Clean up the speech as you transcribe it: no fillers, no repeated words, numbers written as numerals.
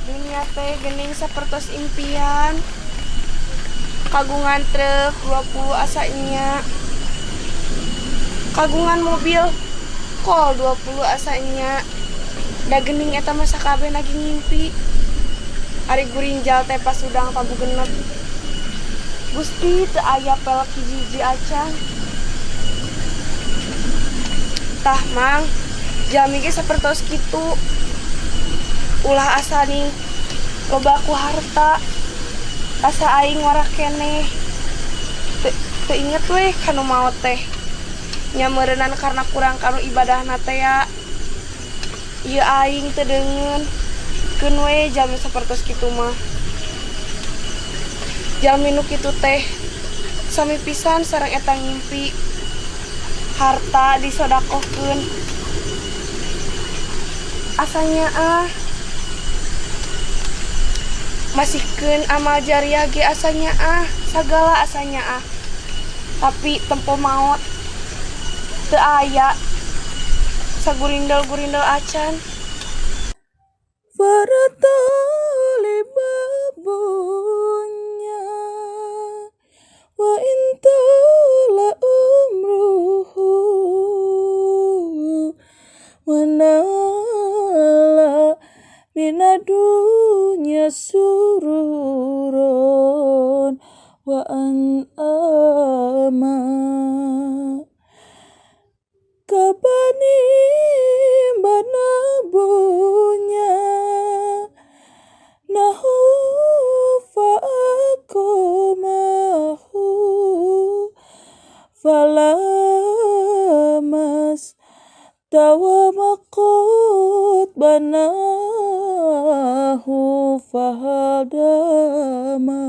Dunia teh geuning sapertos impian. Kagungan truk 20 asa nya. Kagungan mobil kol 20 asa nya. Da geuning eta mah sakabeh lagi ngimpi. Ari gurinjal teh pas udang tabu genep. Gusti teu aya pelek hiji-hiji acan. Tah Mang, jalmi ge sapertos kitu. Ulah asa ning loba ku harta. Asa aing warak keneh. Teu inget weh kanu maot teh. Nya meureunan karena kurang kanu ibadahna teh ya. Ieu aing teu deungeun. Keun we jalmi sapertos kitu mah. Jalmi nu kitu teh sami pisan sareng eta ngimpi. Harta disodakohkeun. Asanya ah masihkeun amal jariah ge asanya ah sagala asanya ah. Tapi tempo maot teu aya sagurindel-gurindel acan. Faratalibabunya wa intala umruhu wa nala minadunya sururon wa an ama kabani banabunya nahu fa'akomahu falamas tawamakot banahu fahadama.